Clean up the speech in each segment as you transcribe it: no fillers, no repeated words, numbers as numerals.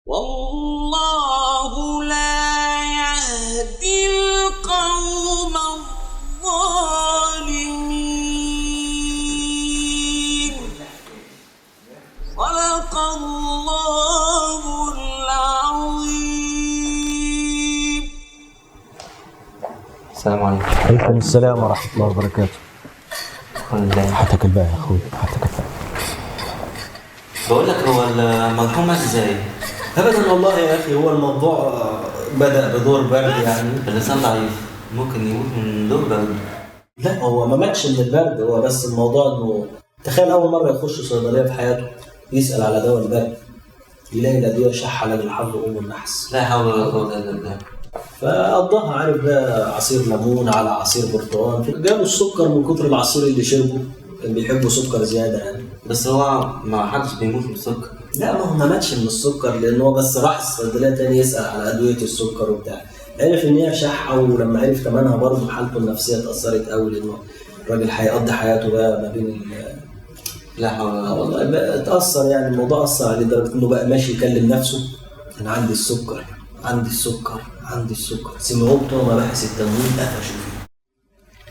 والله لا يهدي القوم الظالمين. صدق الله العظيم. السلام عليكم. عليكم السلام ورحمة الله وبركاته. حياتك الباقي يا أخوي، حياتك الباقي. بقول لك هو المرحوم مات ازاي؟ ابدا والله يا اخي، هو الموضوع بدا بدور برد يعني. الانسان ضعيف ممكن يموت من دور برد. لا هو ما ماتش من البرد، هو بس الموضوع انه تخيل اول مرة يخش صيدلية في حياته يسال على دواء البرد يلاقي الادوية شحه لاجل حظ ام النحس. لا حول ولا قوة الا بالله. فقضاها عارف بقى عصير ليمون على عصير برتقال، جاله السكر من كتر العصير اللي شربه، كان بيحبوا سكر زيادة يعني. بس هو ما حدش بيموت من السكر. لا ما هو ما ماتش من السكر، لان هو بس راح الصيدلية تاني يسال على ادوية السكر وبتاع، عرف ان هي شحه، ولما عرف ثمنها برضه حالته النفسية اتاثرت قوي، لانه الراجل هيقضي حياته بقى ما بين لا حول ولا قوة. والله بقى اتاثر يعني، الموضوع اثر عليه لدرجة انه بقى ماشي يكلم نفسه، انا عندي السكر عندي السكر عندي السكر. سمعوه بتوع مباحث التموين قفشوا فيه،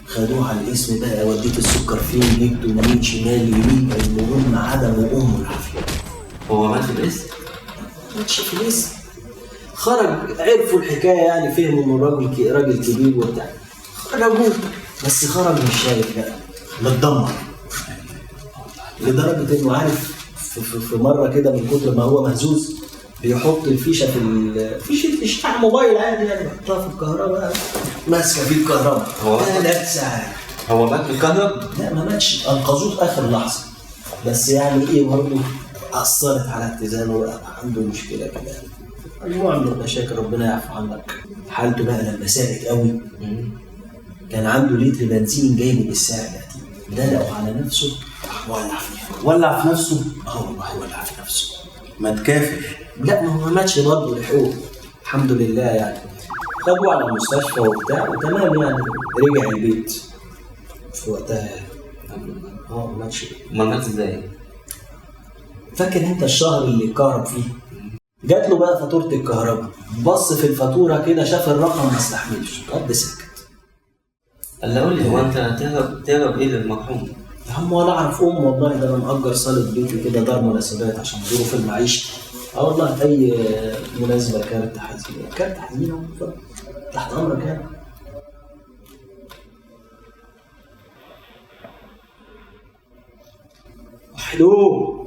خدوه على الاسم بقى، وديت السكر فين، جبته منين، شمال يمين، المهم عدموا امه العافية. هو مات في الاسم؟ ماتش في الاسم، خرج عرفوا الحكاية يعني، فهموا ان الراجل راجل كبير وبتاع، خرجوه بس خرج مش شايف بقى، متدمر لدرجة انه عارف في مرة كده من كتر ما هو مهزوز بيحط الفيشه في فيشه بتاع موبايل عادي يعني، بيحطها في الكهرباء ماسكه فيه الكهرباء. هو 3 ساعات. هو مات من الكهرباء؟ لا ما ماتش، انقذوه في اخر لحظة، بس يعني ايه برضه اثرت على اتزانه وبقى عنده مشكلة كده، مجموعة من المشاكل ربنا يعفو عنك. حالته بقى لما ساءت قوي كان عنده لتر بنزين جايبه بالسعر القديم، دلقة على نفسه راح ولع فيها. ولع في نفسه؟ اه والله ولع في نفسه. ما تكافر. لا ما هو ما ماتش برضه، لحقوه الحمد لله يعني، خدوه على المستشفى وبتاع وتمام يعني، رجع البيت في وقتها. ما ماتش. ما مات ازاي؟ فاكر انت الشهر اللي اتكهرب فيه؟ جات له بقى فاتورة الكهرباء، بص في الفاتورة كده شاف الرقم ما استحملش، قد سكت. قال قول لي هو انت تهرب ايه للمرحوم؟ يا عم ولا اعرف امه والله، ده انا مأجر صالة بيتي كده دار مناسبات عشان ظروف المعيشة. اه والله اي مناسبة كارت حزينة، كارت حزينة تحت امرك يعني. وحدوه